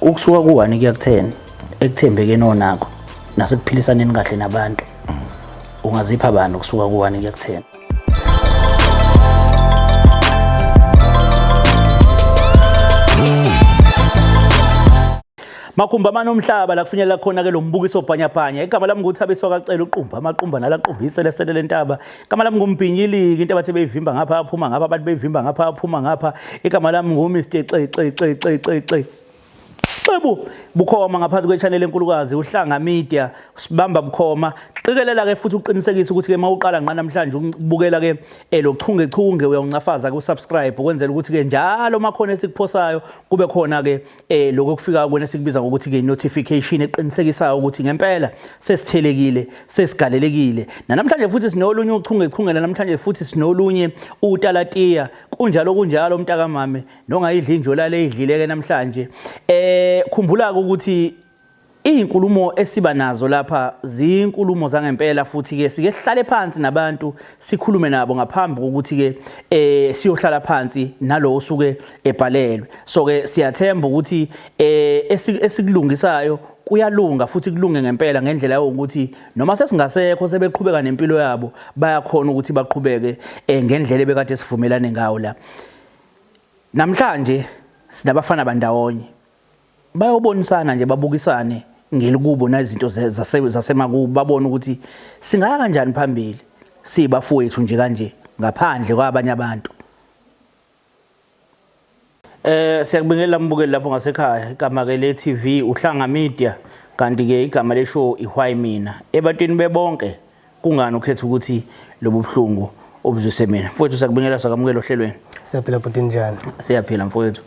Ukusuka ku-1 kuya ku-10 ekuthembekeni onakho nasekuphilisaneni kahle nabantu, ungazipha bani ukusuka ku-1 kuya ku-10? Makhumba amane omhlaba la kufinyelela khona ke lo mbukiso bhanyabhanya. Igama lami nguThabiso kaCela uqumba amaqumba nalaqumba iselesele lentaba. Igama lami nguMbhinyiliki into abathe beyivimba ngapha aphuma ngapha abantu beyivimba ngapha aphuma ngapha. Igama lami nguMr Xe Xe Xe Xe Xe Xe. Xebu bukhoma ngaphansi kwe-channel enkulukazi uHlanga Media sibamba bukhoma. Qikelela ke futhi uqinisekise ukuthi ke mawuqala ngqa namhlanje ukubukela ke lo chunge chunge uyawuncafaza ku subscribe ukwenzela ukuthi ke njalo makhona esikuphosayo kube khona ke lokho kufika kuwena sikubiza ngokuthi ke notification eqinisekisayo ukuthi ngempela sesithelekile sesigalelekile. Namhlanje futhi sinolunye uchunge chunge, namhlanje futhi sinolunye utalatiya. Kunjalo kunjalo mntakamame, nongayidli injola leyidlile ke namhlanje. Khumbula ukuthi izinkulumo esiba nazo lapha zinkulumo zangempela, futhi ke sike sihlale phansi nabantu sikhulume nabo ngaphambi kokuthi ke siyohlala phansi nalo osuke ebhalelwe. So ke siyathemba ukuthi esikulungisayo kuyalunga futhi kulunge ngempela ngendlela yokuthi noma sesingasekho sebeqhubeka nempilo yabo bayakhona ukuthi baqhubeke ngendlela ebekade sivumelane ngawo la. Namhlanje sinabafana bandawonye, bayobonisana nje babukisane ngelikubo nezinto zasemakubo, babone ukuthi singaya kanjani phambili siyibafowethu nje kanje ngaphandle kwabanye abantu. Siyakubingelela mbukeli lapho ngasekhaya. Igama ke le TV uHlanga Media, kanti ke igama le show iWhy Mina. Ebantwini bebonke kungani ukhetha ukuthi lobu buhlungu obuzwise mina? Mfowethu siyakubingelela, sakamukela ohlelweni. Siyaphila bhuti, njani? Siyaphila mfowethu.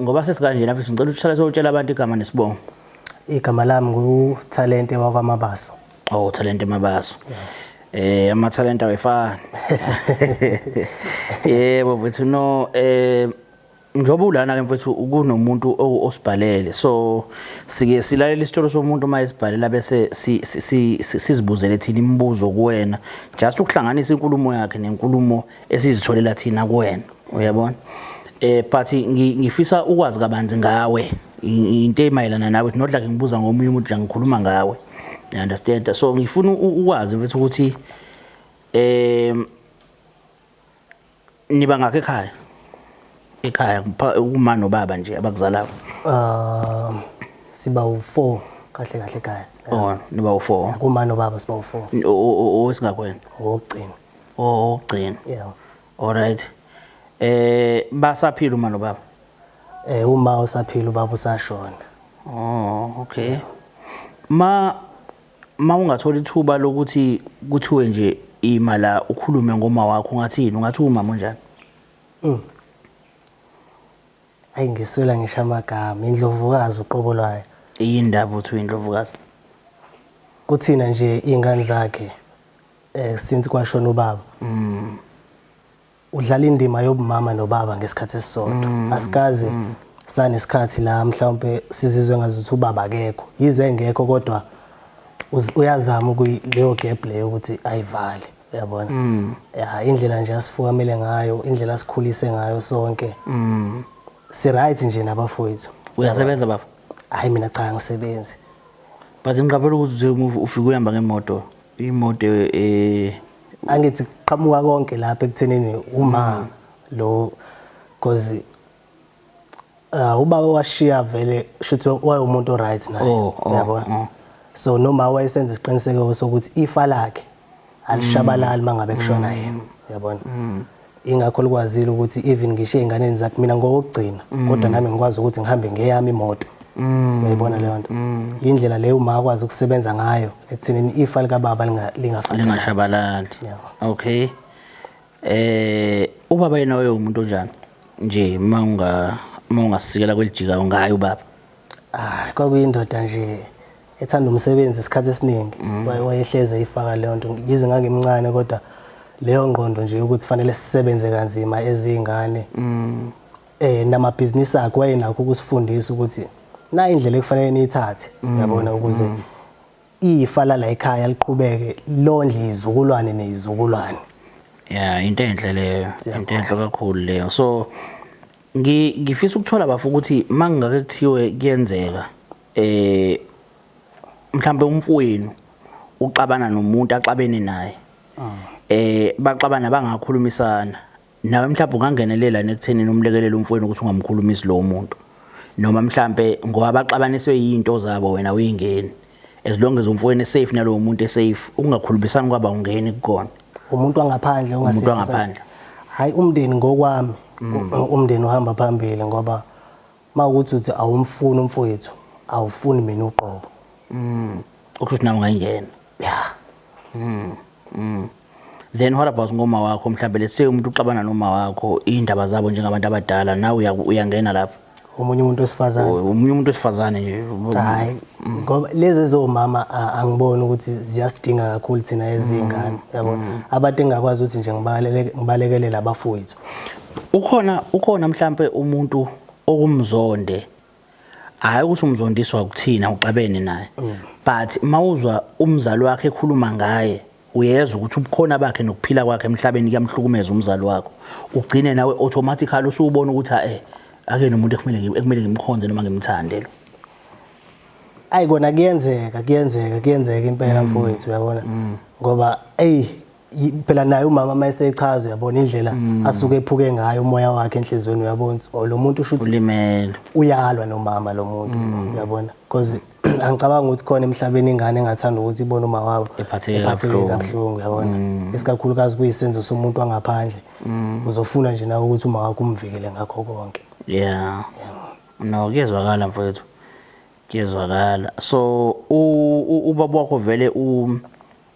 Ngoba sesikanje lapho ngicela ukuthi sotshela abantu igama nesibongo. Igama lami nguTalente wakwaMabaso. Oh, Talente Mabaso. Ama talent awefani. Yebo mfethu, no njoba ulana ke mfethu kunomuntu osibhalele, so sike silalela isitori somuntu uma esibhalela bese sizibuzele thina imibuzo kuwena, just ukuhlanganisa inkulumo yakhe nenkulumo esizitholela thina kuwena, uyabona. But ngifisa ukwazi kabanzi ngawe, into emayelana nawe, not like ngibuza ngomunye umuntu, la ngikhuluma ngawe, you understand? So ngifuna ukwazi mfethu ukuthi niba ngakho ekhaya, ekhaya uma nobaba nje abakuzalayo? Siba u4 kahle kahle ekhaya. Oh, niba u4. Kuma nobaba siba u4. Owesingakwena? Ngokugcina. Oh, okugcina. Yeah. All right. Basaphila uma nobaba? Uma usaphila, ubaba usashona. Oh, okay. Ma ungathola ithuba lokuthi kuthiwe nje ima la ukhulume ngoma wakho, ungathini? Ungathi umama unjani? Hayi, ngiswela ngisho amagama, indlovukazi uqobo lwayo. Yindaba uthi uyindlovukazi? Kuthina nje ingane zakhe since kwashona ubaba. Udlala indima yobumama nobaba ngesikhathi esisodwa. Asikaze sanesikhathi la mhlawumbe sizizwe ngazuthi ubaba akekho. Yize engekho kodwa uyazama leyo gap leyo ukuthi ayivale, uyabona. Ya, indlela nje asifukamele ngayo, indlela asikhulise ngayo sonke. Si right nje nabafowethu. Uyasebenza baba? Hayi, mina cha, angisebenzi. But ngiqaphela ukuthi ufike uyahamba ngemoto. Imoto Angithi kuqhamuka konke lapha ekuthenini uma lo, because ubaba washiya vele shuthi wayewumuntu oright naye, uyabona. So noma wayesenza isiqiniseko sokuthi ifa lakhe alishabalali mangabe kushona yena, uyabona. Ingakho likwazile ukuthi even ngisho ey'nganeni zakhe, mina ngowokugcina kodwa nami ngikwazi ukuthi ngihambe ngeyami imoto, uyayibona leyo nto. Indlela leyo uma akwazi ukusebenza ngayo ekuthenini ifa likababa lingafatalali. Lingashabalali. Okay. Ubaba yena umuntu onjani? Nje uma ungasikela kwelijika ngaye ubaba. Ah, kwakuyindoda nje ethanda umsebenzi isikhathi esiningi. Wayehleze eyifaka leyo nto, yize ngangimncane kodwa leyo ngqondo nje ukuthi fanele sisebenze kanzima ezingane. Namabhizinisi akhe wayenakho ukusifundisa ukuthi na indlela ekufanele niyithathe, uyabona, ukuze ifa la ekhaya liqhubeke londle izizukulwane nezizukulwane. Yeah, into enhle leyo, into enhle kakhulu leyo. So Ngifisa ukuthola bafo ukuthi mangingake kuthiwe kuyenzeka eh mhlambe umfowenu uxabana nomuntu axabene naye. Baxabana bangakhulumisana. Nawe mhlawumbe ungangenelela nekuthenini umlekelele umfowenu ukuthi ungamkhulumisi lowo muntu. Noma mhlambe ngoba baxabaniswe yinto zabo wena uyingeni. As long as umfowenu esafe nalowo muntu esafe, ukungakhulumisani kwaba ungeni kukona. Umuntu wangaphandle Umuntu wangaphandle. Hayi umndeni ngokwami umndeni uhamba phambili ngoba mawukuthi uthi awumfuni umfowethu awufuni mina uqobo. Ukusho nawe ungayingena. Yeah. Then what about ngoma wakho mhlambe let's say umuntu uxabana noma wakho indaba zabo njengabantu abadala nawe uyangena lapho. Omunye umuntu wesifazane. Omunye umuntu wesifazane nje. Hayi ngoba lezi zomama angiboni ukuthi ziyasidinga kakhulu thina ezingane yabona. Abantu engakwazi ukuthi nje ngibalekelele abafowethu. Ukhona mhlambe umuntu okumzonde. Hayi ukuthi umzondiswa ukuthina uxabene naye. But mawuzwa umzali wakhe ekhuluma ngaye uyezwa ukuthi ubukhona bakhe nokuphila kwakhe emhlabeni kuyamhlukumeza umzali wakho. Ugcine nawe automatically usubona ukuthi ake nomuntu ekumele ngimkhonze noma ngimthande lo. Ayi kona kuyenzeka impela mfowethu uyabona. Ngoba phela naye umama mayesechaza uyabona indlela asuke ephuke ngayo umoya wakhe enhlizweni uyabona lo muntu usho ukuthi ulimele uyalwa nomama lo muntu uyabona because angicabanga ukuthi khona emhlabeni ingane engathanda ukuthi ibone uma wabo ephatheke kabuhlungu uyabona isikakhulukazi kuyisenzo somuntu wangaphandle uzofuna nje nawe ukuthi uma wakho umvikele ngakho konke. Yeah. No kuyezwakala mfowethu. Kuyezwakala. So ubaba wakho vele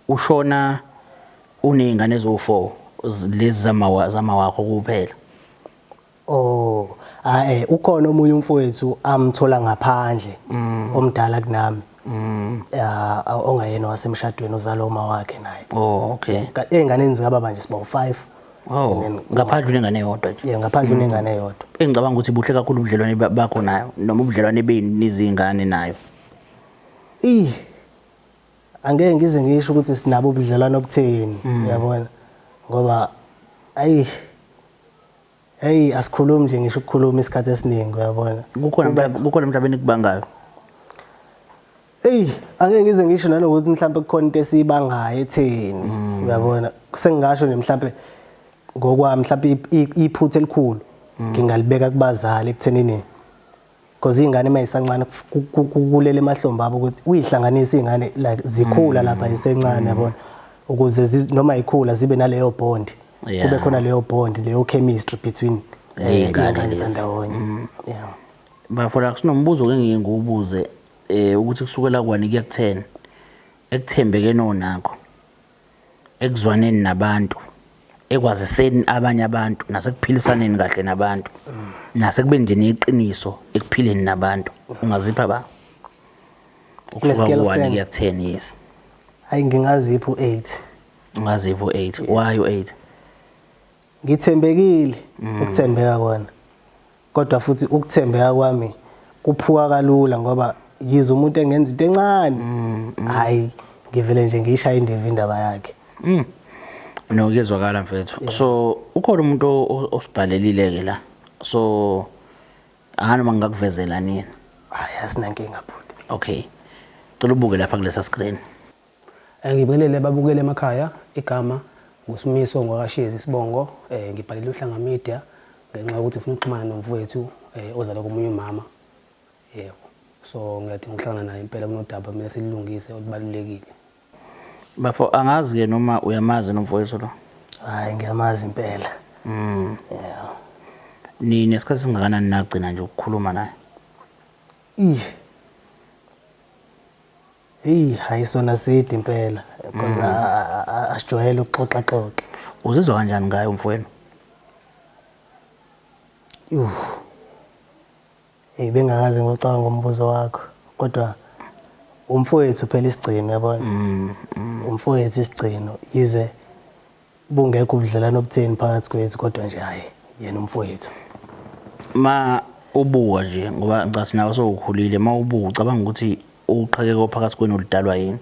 ushona unezingane ezo4 lezi zama wakho kuphela. Oh, ukhona omunye umfowethu amthola ngaphandle omdala kunami. Ongayena wasemshadweni ozalwa uma wakhe naye. Oh, okay. Ey'nganeni zikababa nje siba u5. Oh, ngaphandle unengane eyodwa nje. Yeah, ngaphandle unengane eyodwa. Engicabanga ukuthi buhle kakhulu ubudlelwane bakho nayo noma ubudlelwane benu nizingane nayo. Angeke ngize ngisho ukuthi sinabo ubudlelwane obutheni, uyabona? Ngoba ayi hey asikhulumi nje ngisho ukukhuluma isikhathi esiningi uyabona. Kukhona mhlawumbe ekubangayo. Hey angeke ngize ngisho nanokuthi mhlawumbe kukhona into esibangayo etheni uyabona. Sengingasho nje mhlawumbe ngokwami mhlawumbe iphutha elikhulu ngingalibeka kubazali ekuthenini because ingane mayisancane kulele emahlombe abo ukuthi uyihlanganise ingane like zikhula lapha isencane yabona ukuze noma ikhula zibe naleyo bond kube khona leyo bond leyo chemistry between ingane zandawonye. Yeah. Bafo kusinombuzo ke ngike ngiwubuze ukuthi kusukela kwani kuya ku10 ekuthembekeni onakho ekuzwaneni nabantu ekwaziseni abanye abantu nasekuphilisaneni kahle nabantu nasekubeni nje neqiniso ekuphileni nabantu ungazipha ba ukusuka ku1 kuya ku10? Yes. Hayi ngingazipha u8. Ungazipha u8. Why u8? Ngithembekile ukuthembeka kona kodwa futhi ukuthembeka kwami kuphuka kalula ngoba yize umuntu engenza into encane hayi ngivele nje ngiyishaya indiva indaba yakhe. No kuyezwakala mfethu. So ukhona umuntu osibhalelile ke la. So anoma ngingakuvezela nini? Hayi asinankinga bhuti. Okay. Cela ubuke lapha kulesa screen. Ngibingelele babukele emakhaya igama nguSimiso ngwakashezi isibongo ngibhalele uHlanga Media ngenxa yokuthi ngifuna ukuxhumana nomfowethu ozalwa komunye umama. Yebo. So ngiyadinga ukuhlangana naye impela kunodaba kumele silungise olubalulekile. Bafo angazi ke noma uyamazi nomfowethu lo. Hayi ngiyamazi impela. Yeah. Ni nesikhathi singakanani nagcina nje ukukhuluma naye? Hey hayi sona side impela because asijwayele ukuxoxa xoxa. Uzizwa kanjani ngaye umfowenu? Hey bengakaze ngicabanga ngombuzo wakho kodwa umfowethu phela isigcino yabona. Umfowethu isigcino yize bungekho ubudlelwano obutheni phakathi kwethu kodwa nje hayi yena umfowethu. Ma ubuka nje ngoba ngicasi nawe sowukhulile ma ubuka ucabanga ukuthi uqhekeko phakathi kwenu oludalwa yini?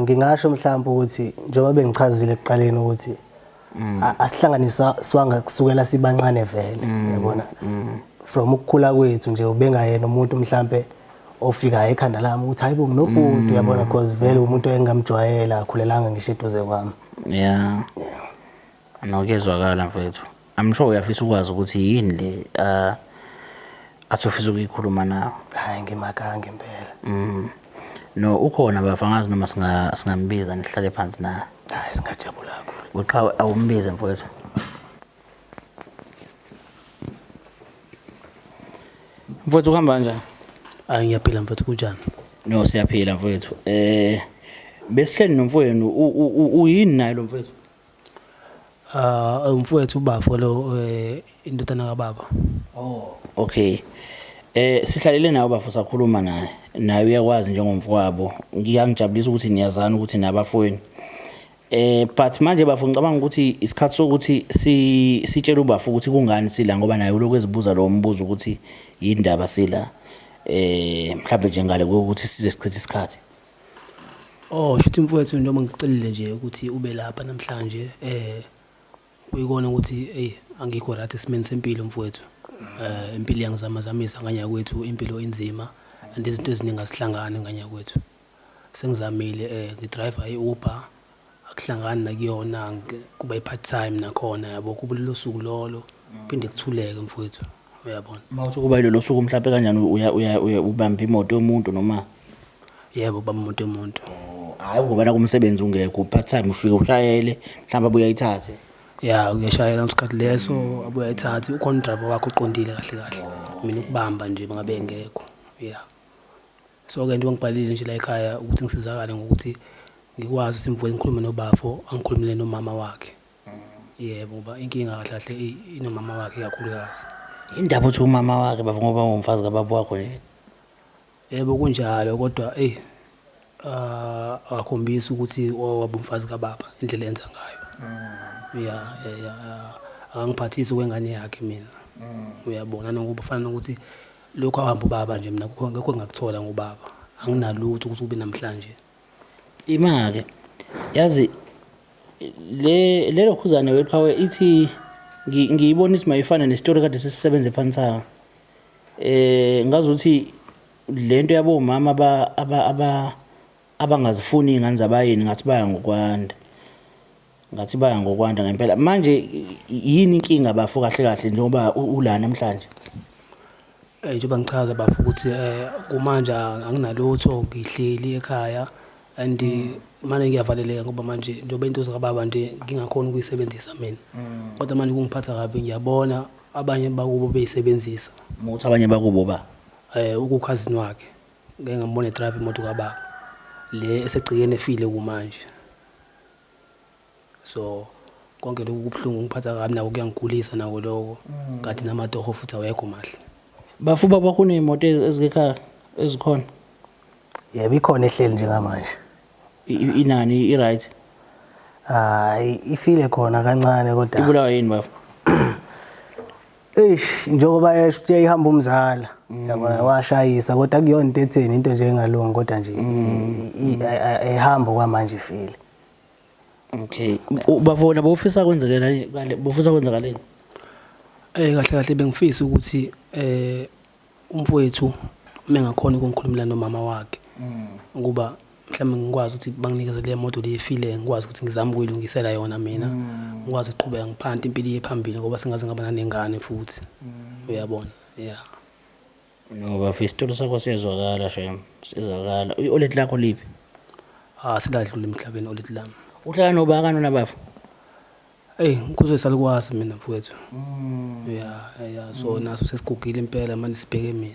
Ngingasho mhlawumbe ukuthi njengoba bengichazile ekuqaleni ukuthi Asihlanganisa swanga kusukela sibancane vele, yabona. From ukukhula kwethu nje ubengayena umuntu mhlambe ofika ekhanda lami ukuthi hayibo nginobhuti, uyabona, because vele umuntu engamjwayela akhulelanga ngisho eduze kwami. Yeah. No, kuyezwakala mfethu. I'm sure uyafisa ukwazi ukuthi yini le athi ufisa ukuyikhuluma nawe. Hayi, ngimakanga impela. No, ukhona bafa, angazi noma singambiza nihlale phansi naye. Hayi, singajabula kakhulu. Uqhawe, awumbize mfowethu. Mfowethu, uhamba kanjani? Hayi, ngiyaphila mfethu, kunjani? No, siyaphila mfowethu. Besihleli nomfowenu, uyini naye lo mfowethu? Ah, umfowethu ubafo lo, indodana kababa. Oh, okay. Sihlalele nawe bafo, sakhuluma naye. Naye uyakwazi njengomfowabo. Ngiyangijabulisa ukuthi niyazana ukuthi nabafowenu. But manje bafo, ngicabanga ukuthi isikhathi sokuthi si sitshele ubafo ukuthi kungani sila, ngoba naye ulokhu ezibuza lo mbuzo ukuthi yindaba sila. Mhlawumbe nje ngale kokuthi size sichithe isikhathi. Oh, shuthi mfowethu, njengoba ngikucelile nje ukuthi ube lapha namhlanje, kuyikona ukuthi hey, angikho right esimeni sempilo mfowethu. Impilo iyangizamazamisa nganya kwethu, impilo inzima and izinto eziningi azihlangani nganya kwethu. Sengizamile, ngidrive i-Uber, akuhlangani nakuyona, kuba i-part time nakhona, yabo, kuba lolo suku lolo phinde kuthuleke mfowethu, uyabona. Mawuthi kuba yilolo suku, mhlawumbe kanjani, uya ubamba imoto yomuntu noma? Yebo, bamba imoto yomuntu. Hayi, ngoba nakumsebenzi ungekho, part time, ufike ushayele, mhlawumbe abuye ayithathe. Ya, uyashayela ngesikhathi leso, abuye ayithathe. Ukhona udriver wakhe uqondile kahle kahle, mina ukubamba nje bangabe ngekho, ya. So ke njengoba ngibhalile nje la ekhaya ukuthi ngisizakale ngokuthi ngikwazi ukuthi mvuke ngikhulume nobafo, angikhulumele nomama wakhe. Yebo, ngoba inkinga kahle kahle inomama wakhe kakhulukazi. Indaba uthi umama wakhe bafo, ngoba ungumfazi kababa wakho nje. Yebo, kunjalo, kodwa eyi, akakhombisi ukuthi waba umfazi kababa indlela enza ngayo. Ya, akangiphathisi kwengane yakhe mina, uyabona, nokuba fana nokuthi lokhu ahamba ubaba nje, mina kukho ngekho engakuthola ngobaba, anginalutho ukuthi kube namhlanje. Ima-ke, yazi le lelo khuzane weqhawe ithi ngiyibona ukuthi mayifana nesitori kade sisisebenze phansi sayo. Ngazi ukuthi lento yabomama aba aba aba abangazifuni iy'ngane zabayeni ngathi baya ngokwanda. Ngathi baya ngokwanda ngempela. Manje yini inkinga bafo kahle kahle njengoba ula namhlanje? Njengoba ngichaza bafo ukuthi kumanje anginalutho, ngihleli ekhaya and manje ngiyavaleleka ngoba manje njengoba into zikababa nje ngingakhoni ukuyisebenzisa mina. Kodwa manje kungiphatha kabi, ngiyabona abanye bakubo beyisebenzisa. Ukuthi abanye bakubo ba? Ukukhazini wakhe. Ngeke ngambona edrive imoto kababa le esegcikeni efile kumanje. So konke lokhu kubuhlungu, ngiphatha kabi nako, kuyangigulisa nako lokho. Kanti namatoho futhi awekho mahle. Bafo, baba kuney'moto ezikekhaya ezikhona? Yebo, ikhona ehleli njengamanje. Inani, i-right? Hayi, ifile khona kancane kodwa. Ibulawa yini bafo? Eish, njengoba esho ukuthi yayihamba umzala. Yabona, washayisa, kodwa kuyona into etheni, into nje engalungi, kodwa nje ehamba kwamanje ifile. Okay. Bafo, bofisa kwenzekela, bofisa kwenzakaleni? Kahle kahle bengifisa ukuthi umfowethu mengakhona ukungikhulumela nomama wakhe. Ukuba mhlawumbe ngikwazi ukuthi banginikeze le moto le efile, ngikwazi ukuthi ngizame ukuyilungisela yona mina. Ngikwazi ukuqhubeka ngiphanti impilo iye phambili, ngoba singaze ngaba nanengane futhi. Uyabona? Yeah. No bafo, isitolo sakho siyezwakala shem. Siyezwakala. I-oledi lakho liphi? Ah, siladlula emhlabeni oledi lami. Uhlala nobani kanona bafo? Ey, kuze salukwazi mina mfowethu. Ya, so naso sesigugile impela manje, sibheke mina.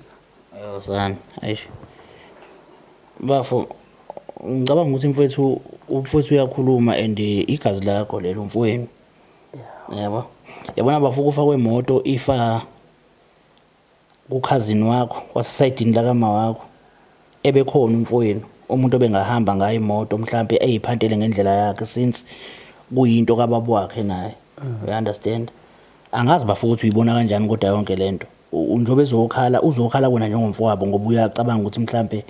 Ayo sana, eish. Bafo, ngicabanga ukuthi mfowethu, umfowethu uyakhuluma and igazi lakho lelo, mfowenu. Yabo. Yabona bafo, kufa kwemoto ifa kukhazini wakho wasesayidini lakama wakho, ebekhona umfowenu, umuntu obengahamba ngayo imoto mhlambe eyiphantele ngendlela yakhe, since kuyinto kababa wakhe naye, you understand? Angazi bafo ukuthi uyibona kanjani, kodwa yonke lento njengoba ezokhala, uzokhala kona njengomfowabo, ngoba uyacabanga ukuthi mhlambe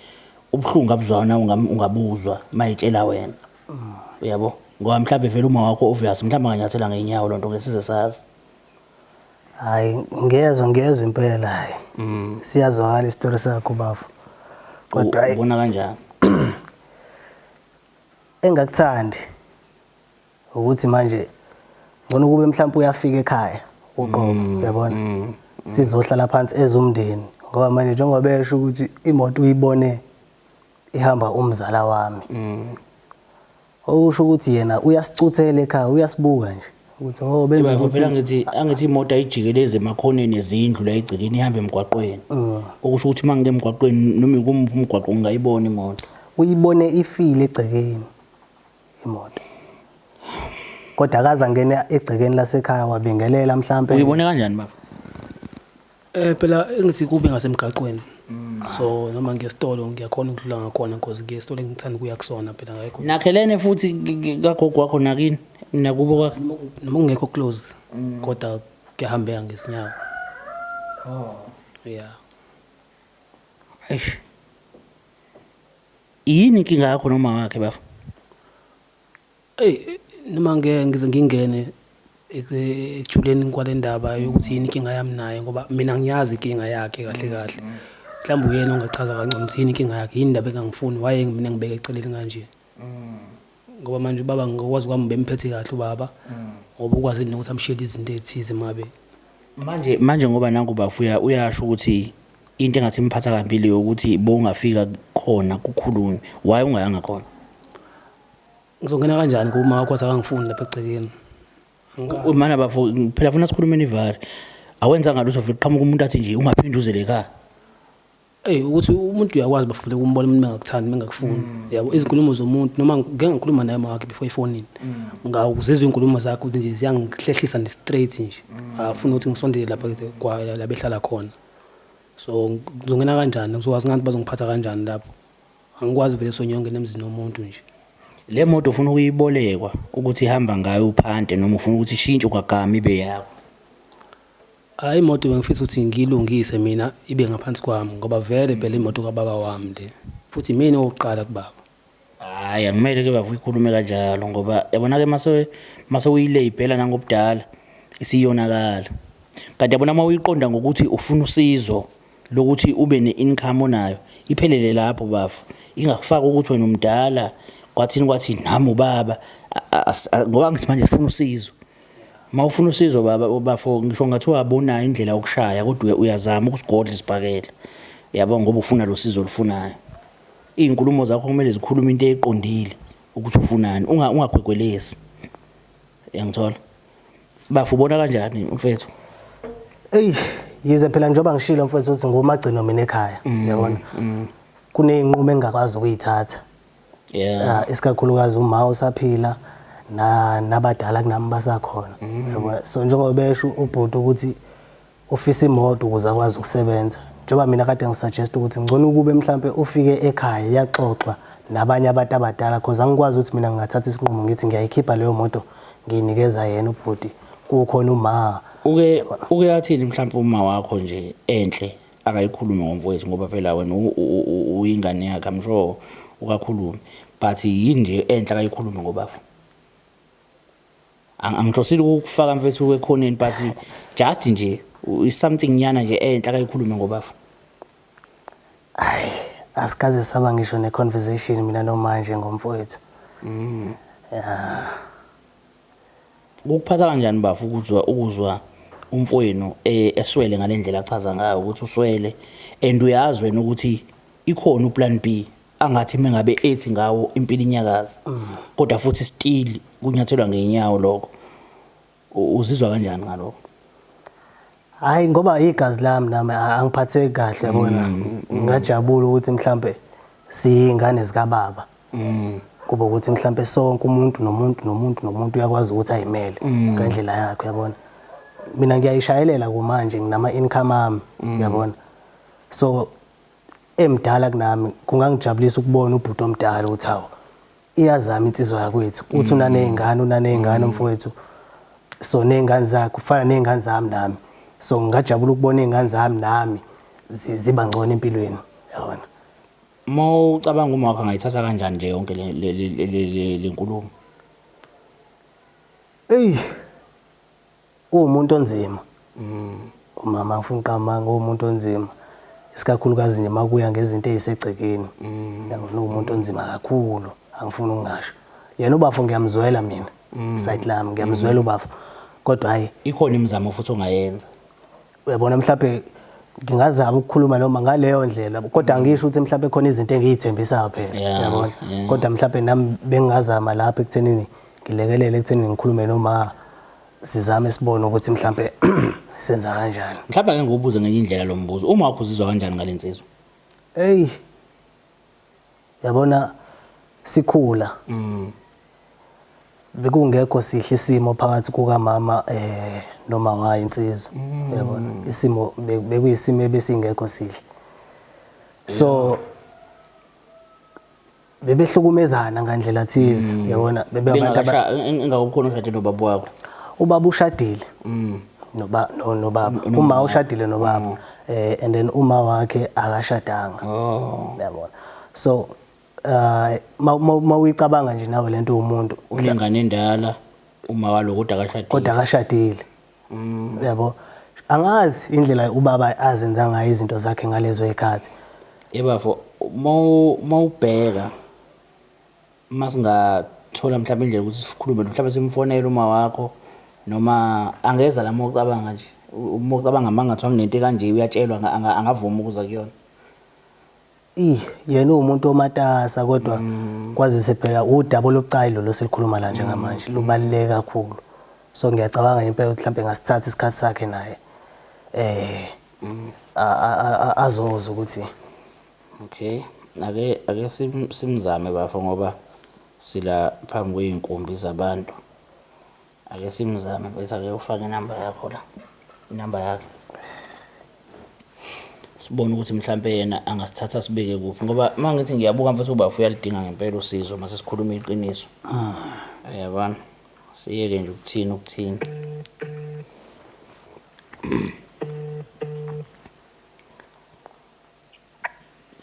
ubuhlungu abuzwayo nawe ungabuzwa mayitshela wena, uyabo. Ngoba mhlawumbe vele uma wakho obvious mhlawumbe anganyathela ngeenyawo lonto ke size sazi. Hayi, ngiyezwa, ngiyezwa impela, hayi. Siyazwakala isitori sakho bafo. Kodwa hayi, Ubona kanjani? Engakuthandi ukuthi manje ngcono kube mhlawumbe uyafika ekhaya uqobo, uyabona, sizohlala phansi ezumndeni, ngoba manje njengoba besho ukuthi imoto uyibone ihamba umzala wami, okusho ukuthi yena uyasicuthela ekhaya, uyasibuka nje ukuthi oh, benza Bafo, ukuthi phela angithi imoto ayijikeleze emakhoneni ezindlu la egcekeni, ihambe emgwaqweni. Okusho ukuthi uma ngike emgwaqweni noma ikumuphi umgwaqo ngingayibona imoto. Uyibone ifile egcekeni imoto, kodwa akaze angene egcekeni lasekhaya wabingelela mhlampe. Uyibone kanjani baba? Phela engithi kube ngasemgaqweni. So noma ngiyesitolo ngiyakhona ukudlula ngakhona because ngiyesitolo engithanda ukuya kusona, phela ngekho. Nakhelene futhi kagogo wakho nakini nakubo kwakhe. Noma kungekho close kodwa kuyahambeka ngesinyawo. Oh. Yeah. Eish. Yini inkinga yakho noma wakhe bafo? Ey, noma ngeke ngize ngingene ekujuleni kwale ndaba yokuthi yini inkinga yami naye, ngoba mina ngiyazi inkinga yakhe kahle kahle. Mhlawumbe uyena ongachaza kangcono ukuthi yini inkinga yakhe, yini indaba engangifuni, waye mina ngibeke eceleni kanje. Ngoba manje ubaba, ngokwazi kwami, bemphethe kahle ubaba, ngoba ukwazile nokuthi amshiyele izinto ezithize mabe. Manje ngoba nangu bafo uyasho ukuthi into engathi imphatha kabi leyo ukuthi bowungafika khona kukhulunywe. Why ungayanga khona? Ngizongena kanjani ngoba uma wakho akangifuni lapha egcekeni? Angikazi. Mana bafo, phela funa sikhulume nivale. Awenzanga lutho, vele qhamuka umuntu athi nje ungaphinde uze le khaya. Ey, ukuthi umuntu uyakwazi bafuna ukumbona umuntu mengakuthandi, mengakufuni. Yabo, izinkulumo zomuntu, noma ngeke ngikhuluma naye mawakhe before efonini. Ngawuzizwa izinkulumo zakhe ukuthi nje ziyangihlehlisa nje straight nje. Afuna ukuthi ngisondele lapha kwa la behlala khona. So ngizongena kanjani? Ngizokwazi ngani bazongiphatha kanjani lapho? Angikwazi vele sonyongena emzini womuntu nje. Le moto ufuna ukuyibolekwa ukuthi ihamba ngayo uphante, noma ufuna ukuthi ishintshe kwagama ibe yakho? Hayi, imoto bengifisa ukuthi ngiyilungise mina, ibe ngaphansi kwami, ngoba vele phela imoto kababa wami le. Futhi mina owokuqala kubaba. Hayi, angimele ke bafo ikhulume kanjalo, ngoba yabona ke mase uyilabela nangobudala isiyonakala. Kanti yabona uma uyiqonda ngokuthi ufuna usizo lokuthi ube ne-income onayo, iphelele lapho bafo. Ingakufaka ukuthi wena umdala kwathini kwathini nami ubaba, ngoba ngithi manje sifuna usizo. Uma ufuna usizo baba, bafo, ngisho ngathiwa abonayo indlela yokushaya, kodwa uyazama ukusigodla isibhakela. Yabo, ngoba ufuna lo sizo olufunayo. Iy'nkulumo zakho kumele zikhulume into eqondile ukuthi ufunani, ungagwegwelesi. Uyangithola? Bafo, ubona kanjani mfethu? Ey, yize phela njengoba ngishilo mfethu ukuthi ngumagcino mina ekhaya, uyabona. Kuneyinqumo engingakwazi ukuyithatha. Isikakhulukazi uma usaphila na nabadala kunami basakhona. Uyabona? So njengoba besho ubhuti ukuthi ufisa imoto ukuze akwazi ukusebenza. Njengoba mina kade ngisuggest ukuthi ngcono ukube mhlambe ufike ekhaya yaxoxwa nabanye abantu abadala, because angikwazi ukuthi mina ngingathatha isinqumo ngithi ngiyayikhipha leyo moto ngiyinikeza yena ubhuti kukhona uma. Uke athini mhlawumbe uma wakho nje enhle akayikhulume ngomfowethu, ngoba phela wena uyingane yakhe, I'm sure ukakhulume, but yini nje enhle akayikhulume ngobaba? Angihlosile ukufaka mfethu ekhoneni, but just nje is something nyana nje enhle akayikhulume ngobaba. Hayi, asikaze saba ngisho ne-conversation mina nomanje ngomfowethu. Yeah. Kukuphatha kanjani bafo ukuzwa umfowenu eswele ngalendlela achaza ngayo ukuthi uswele, and uyazi wena ukuthi ikhona uplan B angathi mengabe ethi ngawo impilo inyakaza, kodwa futhi still kunyathelwa ngenyawo lokho? Uzizwa kanjani ngalokho? Hayi, ngoba igazi lami nami, angiphatheki kahle, yabona. Ngingajabula ukuthi mhlambe siyingane zikababa, kuba ukuthi mhlambe sonke umuntu nomuntu nomuntu nomuntu uyakwazi ukuthi ayimele ngendlela yakhe, yabona. Mina ngiyayishayelela kumanje, nginama income ami, yabona. So emdala kunami, kungangijabulisa ukubona ubhuti omdala ukuthi hawu, iyazama insizwa yakwethu, uthi unaney'ngane, unaney'ngane umfowethu, so ney'ngane zakhe kufana ney'ngane zami nami, so ngingajabula ukubona iy'ngane zami nami ziba ngcono empilweni, yabona. Uma ucabanga, uma wakho angayithatha kanjani nje yonke le nkulumo? Eyi, uwumuntu onzima. Umama ngifuna uqamanga uwumuntu onzima. Isikakhulukazi nje makuya ngezinto ezisegcekeni. Yabona uwumuntu onzima kakhulu, angifuni ukungasho. Yena ubafo ngiyamzwela mina. Side lami ngiyamzwela ubafo. Kodwa hayi Ikhona imizamo futhi ongayenza. Uyabona mhlawumbe ngingazama ukukhuluma noma ngaleyo ndlela kodwa angisho ukuthi mhlawumbe khona izinto engiyithembisayo phela yabona kodwa mhlawumbe nami bengingazama lapha ekuthenini ngilekelele ekuthenini ngikhulume noma sizame sibone ukuthi mhlawumbe senza kanjani. Mhlawumbe ake ngikubuze ngenye indlela lo mbuzo, uma wakho uzizwa kanjani ngale nsizwa? Eyi, yabona sikhula bekungekho sihle isimo phakathi kukamama noma wayo insizwa, yabona isimo bekuyisimo ebesingekho sihle, so bebehlukumezana ngandlela thize, yabona bebe abantu Engakukhona ushade nobaba wakho? Ubaba ushadile noba nobaba, uma ushadile nobaba, and then uma wakhe akashadanga. Yabona, so mawuyicabanga nje nawe lento umuntu unengane endala uma walo kodwa akashadile. Kodwa akashadile. Yabo, angazi indlela ubaba azenza ngayo izinto zakhe ngalezo zikhathi. Yebafo, mawubheka masingathola mhlawumbe indlela ukuthi sikhulume mhlawumbe simfonele uma wakho noma angeza la mawucabanga nje, uma ucabanga mangathiwa kunento kanje uyatshelwa angavuma ukuza kuyona. Yena uwumuntu omatasa kodwa kwazise phela udaba olubucayi lolo selikhuluma la njengamanje lubaluleke kakhulu. So ngiyacabanga impela ukuthi mhlawumbe ngasithatha isikhathi sakhe naye azoza ukuthi Okay, ake simzame bafo ngoba sila phambi kwey'nkumbi zabantu. Ake simzame bese ake ufake inamba yakho la, inamba yakhe. Sibone ukuthi mhlampe yena angasithatha sibeke kuphi ngoba uma ngithi ngiyabuka mfethu ubafo uyalidinga ngempela usizo mase sikhuluma iqiniso. Uyabona? Siyeke nje ukuthini ukuthini.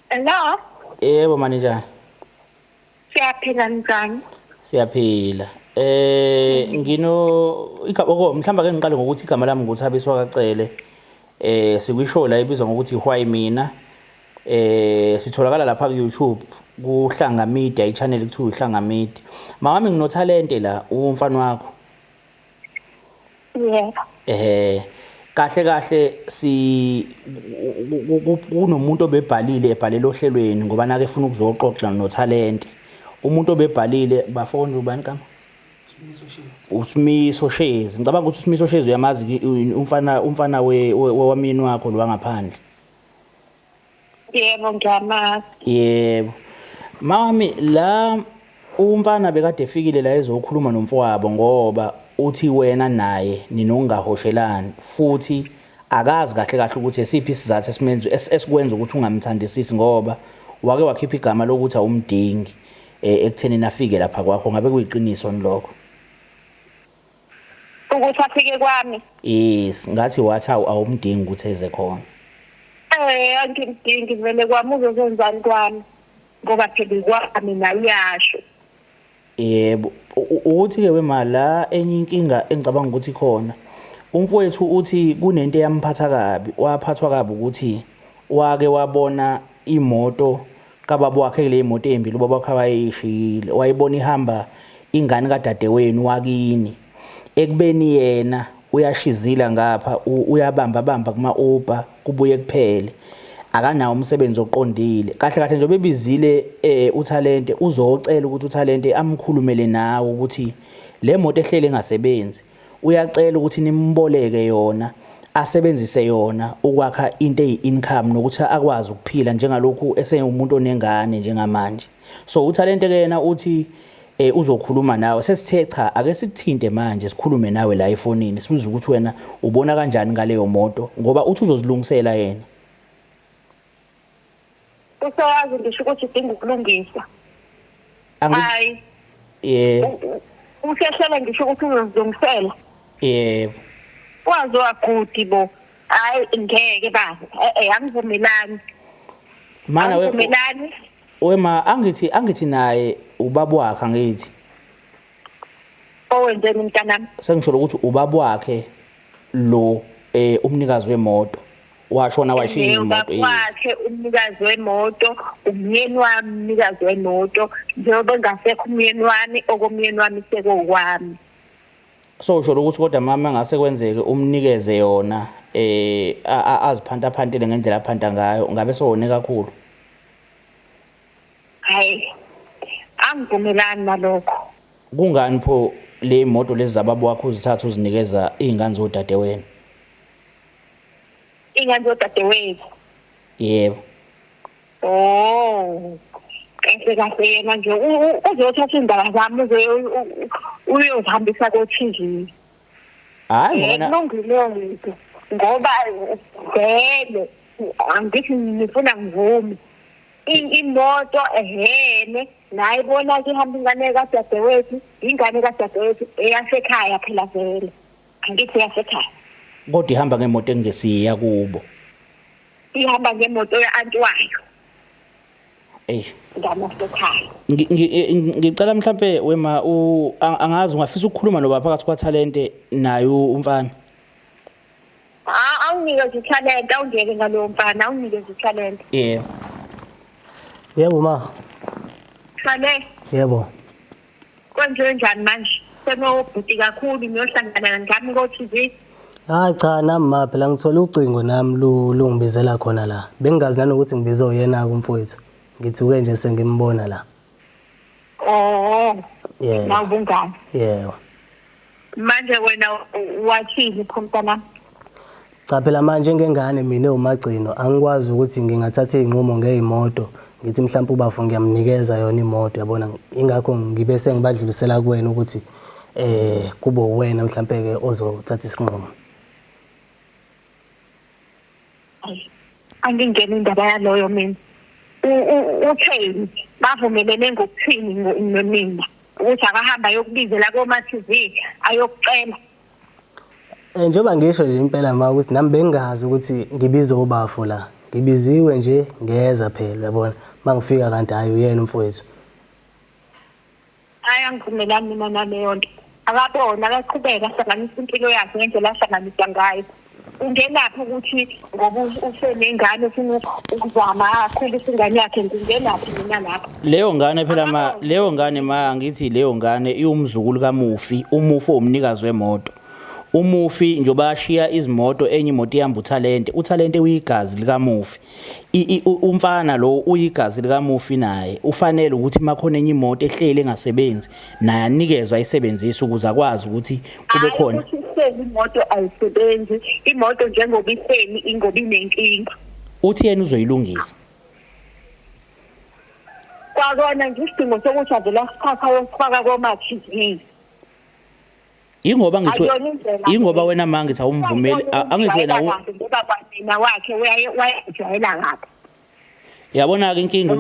Hello. Yebo manager. Siyaphila njani? Siyaphila. Ngino igama mhlamba ke ngiqale ngokuthi igama lami nguThabiso kaCele. Sikwishow la ibizwa ngokuthi Why Mina. Sitholakala lapha ku YouTube kuHlanga Media, i-channel kuthiwa uHlanga Media. Mawami nginothalente la umfana wakho. Yebo. Kahle kahle si kunomuntu obebhalile ebhalela ohlelweni ngoba nake efuna ukuzoxoxa noThalente. Umuntu obebhalile bafona ubani kama? Usimiso Shezi. Ngicabanga ukuthi uSimiso Shezi uyamazi umfana wamini wakho lo wangaphandle. Yebo ngiyamazi. Yebo. Mawami la umfana bekade efikile la ezokhuluma nomfowabo ngoba uthi wena naye ninongahoshelani futhi akazi kahle kahle ukuthi esiphi isizathu esimenza esikwenza ukuthi ungamthandisisi ngoba wake wakhipha igama lokuthi awumdingi ekutheni nafike lapha kwakho. Ngabe kuyiqiniso nilokho? Ukuthi afike kwami? Yes, ngathi wathi awumdingi ukuthi eze khona. Angimdingi vele kwami, uzozenzani kwami ngoba phela kwami naye uyasho. Yebo, ukuthi ke wema la enye inkinga engicabanga ukuthi khona umfowethu uthi kunento eyamphatha kabi, waphathwa kabi ukuthi wake wabona imoto kababa wakhe le imoto embi ubaba wakhe wayishiyile, wayibona ihamba ingane kadadewenu wakini ekubeni yena uyashizila ngapha uyabamba bamba kuma Uber kubuye kuphele akanawo umsebenzi oqondile. Kahle kahle nje bebizile uThalente uzocela ukuthi uThalente amkhulumele nawe ukuthi le moto ehlele engasebenzi uyacela ukuthi nimboleke yona asebenzise yona ukwakha into eyi-income nokuthi akwazi ukuphila njengalokhu esengumuntu onengane njengamanje. So uThalente ke yena uthi uzokhuluma nawe. Sesithe cha ake sikuthinte manje sikhulume nawe la efonini sibuze ukuthi wena ubona kanjani ngaleyo moto ngoba uthi uzozilungisela yena. Usewazi ngisho ukuthi udinga ukulungiswa. Hayi. Yebo. Usehlela ngisho ukuthi uzozilungisela. Yebo. Wazi wagudi bo. Hayi ngeke baba. Angivumelani. Mana we angivumelani. Wema angithi naye ubaba wakhe angithi. Sowenzeni mntanami? Sengisho ukuthi ubaba wakhe lo umnikazi wemoto washona washiya imoto wakhe, umnikazi wemoto umyeni wami, umnikazi wemoto njengoba engasekho umyeni wami, okomyeni wami sekuwami. So usho ukuthi kodwa mama ngase kwenzeke umnikeze yona aziphanta phantile ngendlela aphanta ngayo, ngabe sowone kakhulu? Hayi, angivumelani nalokho. Kungani pho le moto lezi zababa wakho uzithatha uzinikeza iy'ngane zodadewenu? Iy'ngane zodadewethu? Yebo. Oh, kahle kahle yena nje uzothatha iy'ndaba zami uyozihambisa ko-TV. Hhayi ngoba kulungile ngoba vele angithi ngifuna ngivume imoto ehene nayibona-ke ihamba ingane kadadewethu, ingane kadadewethu eyasekhaya phela vele, angithi yasekhaya. Kodwa ihamba ngemoto engesiya kubo? Ihamba ngemoto ya-anti wayo. Ey. Ngamasekhaya. Ngicela mhlambe wema angazi ungafisa ukukhuluma noba phakathi kwaThalente naye umfana? Awunikeze uThalente, awungeke ngalowo mfana, awunikeze uThalente. Yebo. Yebo ma. Thale. Yebo. Kwenziwe njani manje? Senobhuti kakhulu niyohlangana ngami ko-TV. Hayi cha nami ma phela ngithola ucingo nami lungibizela khona la. Bengingazi nanokuthi ngibizwe uyena kumfowethu. Ngithuke nje sengimbona la. Oh. Yebo. Mawubungani. Yebo. Manje wena wathini pho mntanami? Cha phela manje ngengane mina uMagcino angikwazi ukuthi ngingathatha izinqumo ngeimoto. Ngithi mhlawumbe ubafo ngiyamnikeza yona imoto yabona, ingakho ngibe sengibadlulisela kuwena ukuthi kube wena mhlawumbe ke ozothatha isinqumo. Angingeni indaba yaloyo mina. Utheni bavumelene ngokuthini nomina ukuthi akahamba ayokubizela koma-TV ayokucela? Njengoba ngisho nje impela ma ukuthi nami bengingazi ukuthi ngibizwe ubafo la. Ngibiziwe nje ngeza phela uyabona, mangifika kanti hayi uyena umfowethu. Hayi angivumelani mina naleyo nto. Akabona akaqhubeka ahlanganise impilo yakhe ngendlela ahlanganisa ngayo. Ungenaphi ukuthi ngoba usenengane ufuna ukuzama akhulise ingane yakhe, ngingenaphi mina lapho? Leyo ngane phela ma, leyo ngane ma ngithi leyo ngane iwumzukulu kamufi, umufi owumnikazi wemoto. Umufi njengoba ashiya izimoto, enye imoto ihamba uThalente, uThalente uyigazi likamufi. Umfana lo uyigazi likamufi naye ufanele ukuthi makhona enye imoto ehlele engasebenzi naye anikezwe ayisebenzise ukuze akwazi ukuthi kube khona. Ukuthi ihleli imoto ayisebenzi, imoto njengoba ihleli ingoba inenkinga. Uthi yena uzoyilungisa. Kwakona nje isidingo sokuthi avele asithathe ayosifaka koma-TV. Ingoba ngithi ingoba wena ma ngithi awumvumeli, angithi wena ngoba kwamina wakhe wayejwayela ngapha. Yabona ke inkinga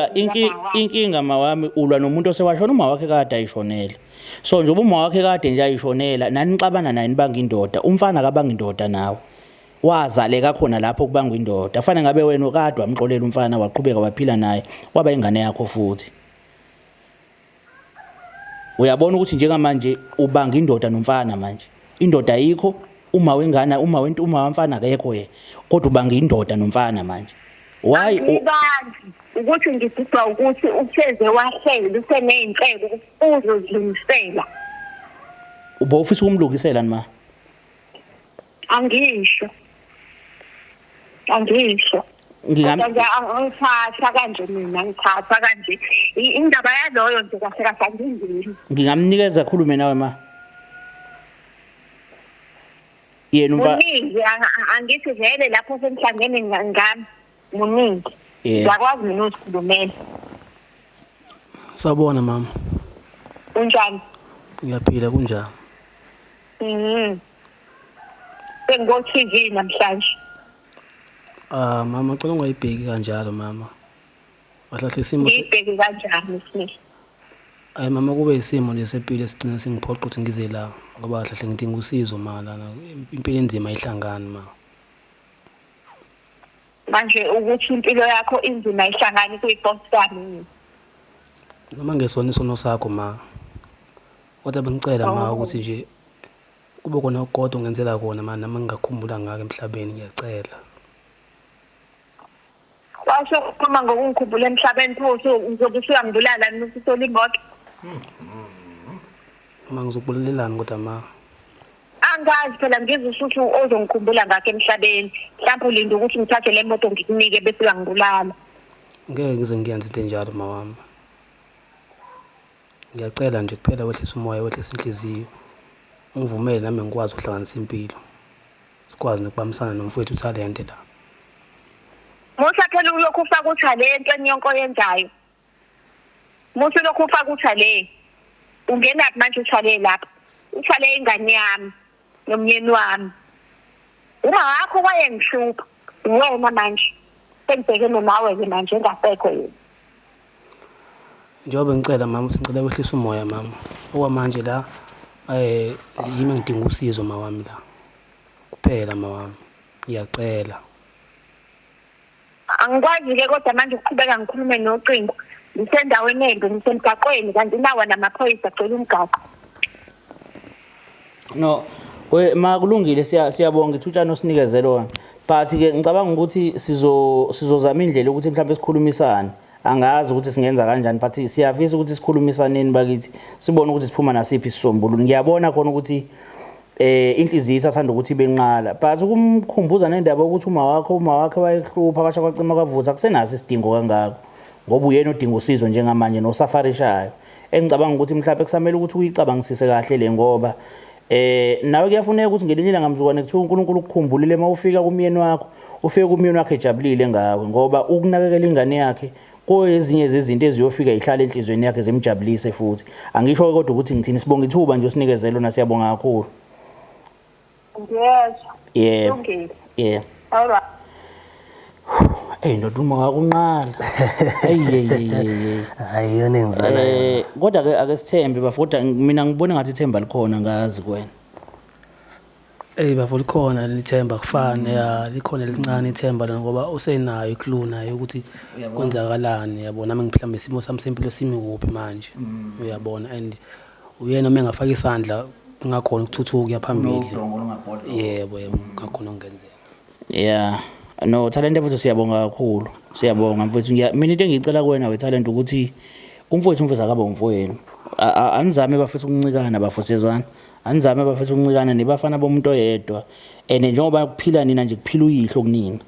ukuthi inkinga mawami ulwa nomuntu osewashona, uma wakhe kade ayishonela. So njengoba uma wakhe kade nje ayishonela, nanixabana naye nibanga indoda, umfana akabanga indoda nawe. Wazaleka khona lapho kubanga indoda. Kufanele ngabe wena kade wamxolela umfana waqhubeka waphila naye, waba ingane yakho futhi. Uyabona ukuthi njengamanje ubanga indoda nomfana manje. Indoda ayikho, uma wengane, uma wento, uma wamfana akekho yena. Kodwa ubanga indoda nomfana manje. Why angibangi ukuthi ngididwa ukuthi useze wahlela useney'nhlelo ukuthi uzozilungisela. Ubofisa ukumlungisela ni ma? Angisho. Angisho. Ngithatha kanje mina, ngithatha kanje. Indaba yaloyo nje kahle kahle angingeni. Ngingamnikeza khulume nawe ma. Yena umfana muningi, angithi vele lapho semhlangene ngami muningi. Ngiyakwazi mina uzikhulumela. Sawubona mama. Unjani? Ngiyaphila, kunjani? Sengo-TV namhlanje. Mama cela ungayibheki kanjalo mama. Wahlahle isimo ngiyibheki kanjani Smith? Hayi mama kube isimo nje sempilo esigcina singiphoqa ukuthi ngize la ngoba kahle ngidinga usizo ma lana, impilo inzima ayihlangani ma. Manje ukuthi impilo yakho inzima ayihlangani kuyipost yami. Noma ngesona isono sakho ma. Kodwa bengicela ma ukuthi nje kube khona okukodwa ongenzela kona ma nami ngingakhumbula ngako emhlabeni ngiyacela. Washo ukukhuluma ngokungikhumbula emhlabeni pho uzobe usuyangibulala noma usuthola imoto. Ma ngizokubulalelani kodwa ma? Angazi phela ngizwe usuthi ozongikhumbula ngakho emhlabeni. Mhlawumbe ulinde ukuthi ngithathe le moto ngikunike bese uyangibulala. Ngeke ngize ngiyenze into enjalo ma wami. Ngiyacela nje kuphela wehlise umoya wehlise inhliziyo. Ungivumele nami ngikwazi ukuhlanganisa impilo. Sikwazi nokubambisana nomfowethu uThalente la. Musa phela ulokhu ufaka uthale entweni yonke oyenzayo. Musa ulokhu ufaka uthale. Ungenaphi manje uthale lapha? Uthale ingane yami nomyeni wami. Uma wakho wayengihlupha wena manje sengibhekene nawe-ke manje engasekho yena. Njengoba ngicela mama ukuthi ngicela wehlise umoya mama. Okwamanje la yimi engidinga usizo mawami la. Kuphela mawami. Ngiyacela. Angikwazi-ke kodwa manje ukuqhubeka ngikhulume nocingo. Ngisendaweni embi, ngisemgaqweni kanti nawa namaphoyisa agcwele umgaqo. No, we ma kulungile siyabonga ithutshana osinikeze lona. But ke ngicabanga ukuthi sizozama indlela ukuthi mhlawumbe sikhulumisane. Angazi ukuthi singenza kanjani but siyafisa ukuthi sikhulumisaneni bakithi sibone ukuthi siphuma nasiphi isisombululo. Ngiyabona khona ukuthi inhliziyo isathanda ukuthi ibenqala but ukumkhumbuza nendaba ukuthi uma wakhe wayekuhlupha kwasha kwacima kwavutha kusenaso isidingo kangako ngoba uyena odinga usizo njengamanje nosafarishayo. Engicabanga ukuthi mhlawumbe kusamele ukuthi uyicabangisise kahle le ngoba nawe kuyafuneka ukuthi ngelinye ilanga mzukwane kuthiwa uNkulunkulu ukukhumbulile uma ufika kumyeni wakho ufike kumyeni wakhe ejabulile ngawe ngoba ukunakekela ingane yakhe kwezinye zezinto eziyofika ihlale enhliziyweni yakhe zimjabulise futhi. Angisho kodwa ukuthi ngithini, sibonga ithuba nje osinikeze lona, siyabonga kakhulu. Ngiyezwa. Yebo. Yeah. All right. Ey ndoda uma wakunqala. Ey ey ey ey. Hayi yona engizalayo. Kodwa ke ake sithembe bafo, kodwa mina ngibona ngathi ithemba likhona ngazi kuwena. Ey bafo likhona lithemba kufane ya likhona elincane ithemba lona ngoba usenayo iclue nayo ukuthi kwenzakalani yabona nami mhlawumbe isimo sami sempilo simi kuphi manje uyabona and uyena uma engafaka isandla kungakhona ukuthuthuka kuya phambili. Yebo yebo kungakhona ukungenzeka. Yeah. No Talente mfethu siyabonga kakhulu. Siyabonga mfethu. Mina into engiyicela kuwena we Talente ukuthi umfowethu akabe umfowenu. Anizame bafethu ukuncikana bafethu yezwana. Anizame bafethu ukuncikana nibafana bomuntu oyedwa. And njengoba kuphila nina nje kuphila uyihlo kunina.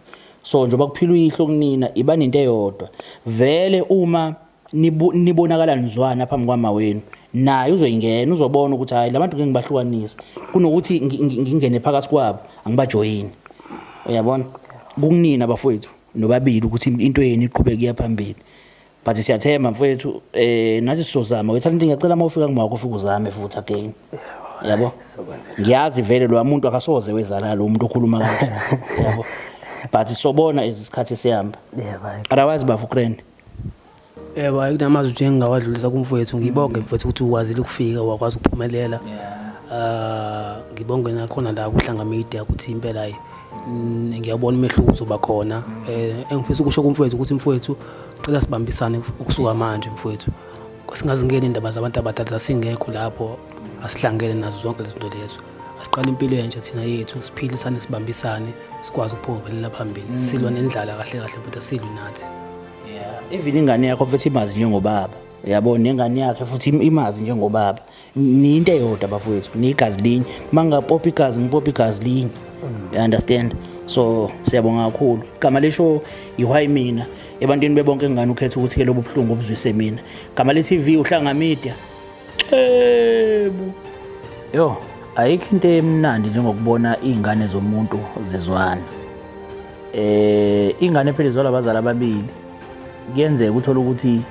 So njengoba kuphila uyihlo kunina iba nento eyodwa. Vele uma nibonakala nizwana phambi kwama wenu naye uzoyingena uzobona ukuthi hayi labantu ngeke ngibahlukanise kunokuthi ngingene phakathi kwabo angibajoyini. Uyabona kukunina bafowethu nobabili ukuthi into yenu iqhubeke iya phambili. But siyathemba mfowethu nathi sizozama. Wethu ngiyacela uma ufika kumama ufike uzame futhi again. Yabo? Ngiyazi vele lo muntu akasoze wezala lo muntu okhuluma kanje. Yabo? But sobona isikhathi sihamba. Yebo. Otherwise bafu grand. Yebo, akunamazwi nje engingawadlulisa kumfowethu. Ngibonge mfowethu ukuthi ukwazile ukufika wakwazi ukuphumelela. Ngibonge nakhona la kuHlanga Media ukuthi impela hayi ngiyabona umehluko uzoba khona. Engifisa ukusho kumfowethu ukuthi mfowethu cela sibambisane ukusuka manje mfowethu. Singazingeni indaba zabantu abadala singekho lapho asihlangene nazo zonke lezi zinto lezo. Asiqale impilo entsha thina yethu siphilisane sibambisane sikwazi ukuphumelela phambili. Silwa nendlala kahle kahle mfowethu asilwi nathi. Yeah, even ingane yakho mfethu imazi njengobaba. Uyabona nengane yakhe futhi imazi njengobaba. Niyinto eyodwa bafowethu, nigazi linye. Mangapopa igazi ngipopa igazi linye. You understand? So siyabonga kakhulu. Igama lesho iwhy mina ebantwini bebonke engane ukhetha ukuthi ke lobu buhlungu obuzwise mina. Igama le TV uHlanga Media. Xebu. Yo, ayikho into emnandi njengokubona izingane zomuntu zizwana. Ingane phela izalwa abazali ababili. Kuyenzeka uthola ukuthi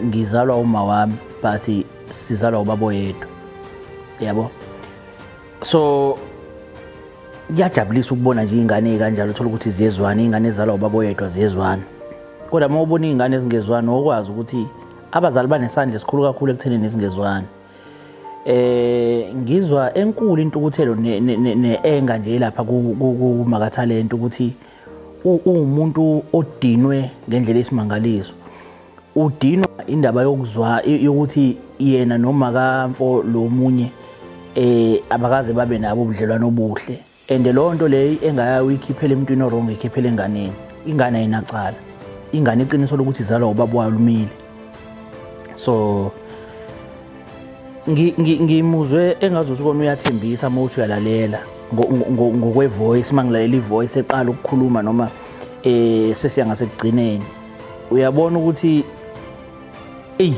ngizalwa uma wami but sizalwa ubaba oyedwa. Yabo? So kuyajabulisa ukubona nje ingane ezikanjalo uthola ukuthi ziyezwana, ingane ezalwa ubaba oyedwa ziyezwana. Kodwa uma ubona izingane ezingezwani okwazi ukuthi abazali banesandla esikhulu kakhulu ekuthenini izingezwani. Ngizwa enkulu intukuthelo ne-enga nje lapha kuMakaThalente ukuthi uwumuntu odinwe ngendlela esimangaliso. Udinwa indaba yokuzwa yokuthi yena noma kamfo lo munye abakaze babe nabo ubudlelwano obuhle. And leyo nto leyo engaya uyikhiphela emntwini o-wrong, ikhiphela enganeni. Ingane ayinacala. Ingane iqiniso lokuthi izalwa ubaba wayo lumile. So ngimuzwe engazuthi kona uyathembisa uma uthi uyalalela ngokwe-voice, uma ngilalela i-voice eqala ukukhuluma noma sesiya ngasekugcineni, uyabona ukuthi eyi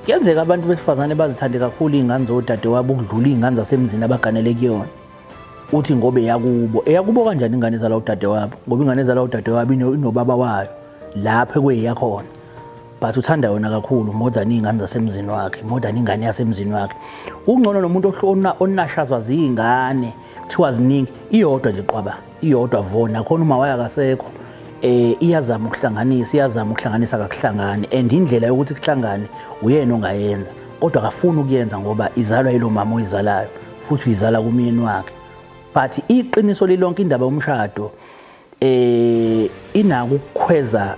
kuyenzeka abantu besifazane bazithande kakhulu iy'ngane zodadewabo ukudlula iy'ngane zasemzini abaganele kuyona. Uthi ngoba eyakubo, eyakubo kanjani ingane ezalwa udadewabo? Ngoba ingane ezalwa udadewabo inobaba wayo lapho ekweyakhona. But uthanda yona kakhulu more than iy'ngane zasemzini wakhe, more than ingane yasemzini wakhe. Kungcono nomuntu onashazwa ziy'ngane, kuthiwa ziningi, iyodwa nje qwaba, iyodwa vo, nakhona uma wayo akasekho. Iyazama ukuhlanganisa, iyazama ukuhlanganisa akakuhlangani, and indlela yokuthi kuhlangane uyena ongayenza, kodwa akafuni ukuyenza ngoba izalwa yilo mama oyizalayo, futhi uyizala kumyeni wakhe. But iqiniso lilonke, indaba yomshado inako ukukhweza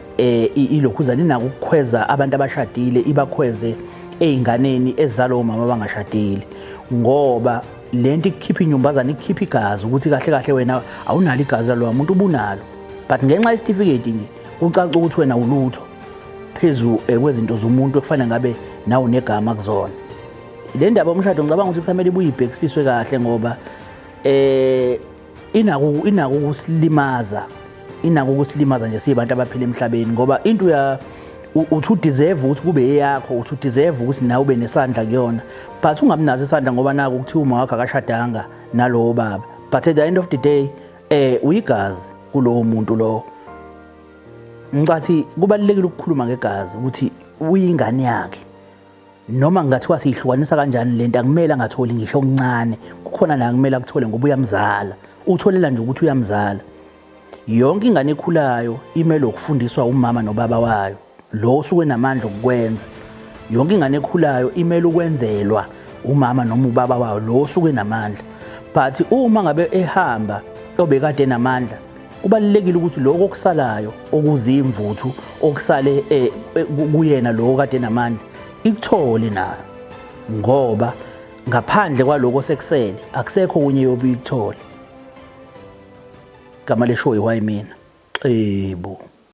ilokhuzana, inako ukukhweza abantu abashadile, ibakhweze ey'nganeni ezizalwa omama abangashadile, ngoba lento ikukhipha inyumbazana, ikukhipha igazi ukuthi kahle kahle wena awunalo igazi lalowa muntu, ubunalo, but ngenxa yesitifiketi nje kucaca ukuthi wena ulutho phezu kwezinto zomuntu ekufanele ngabe nawe unegama kuzona. Le ndaba yomshado ngicabanga ukuthi kusamele ibuye ibhekisiswe kahle, ngoba inako ukusilimaza, inako ukusilimaza nje siyibantu abaphila emhlabeni, ngoba into uya uthi udeserve ukuthi kube eyakho, uthi udeserve ukuthi nawe ube nesandla kuyona, but ungabi naso isandla ngoba naku kuthiwa uma wakho akashadanga nalowo baba, but at the end of the day uyigazi kulowo muntu lowo. Ngicathi kubalulekile ukukhuluma ngegazi ukuthi uyingane yakhe, noma ngathiwa siyihlukanisa kanjani lento, akumele angatholi ngisho okuncane, kukhona la kumele akuthole ngoba uyamzala, utholela nje ukuthi uyamzala. Yonke ingane ekhulayo imele ukufundiswa umama nobaba wayo, lo osuke enamandla okukwenza. Yonke ingane ekhulayo imele ukwenzelwa umama noma ubaba wayo, lo osuke enamandla. But uma ngabe ehamba obekade enamandla, kubalulekile ukuthi lokho okusalayo okuzimvuthu okusale kuyena lo kade enamandla ikuthole nayo, ngoba ngaphandle kwaloko sekusele akusekho okunye yobe ikuthole. Igama leshow iwhy mina. Xebu.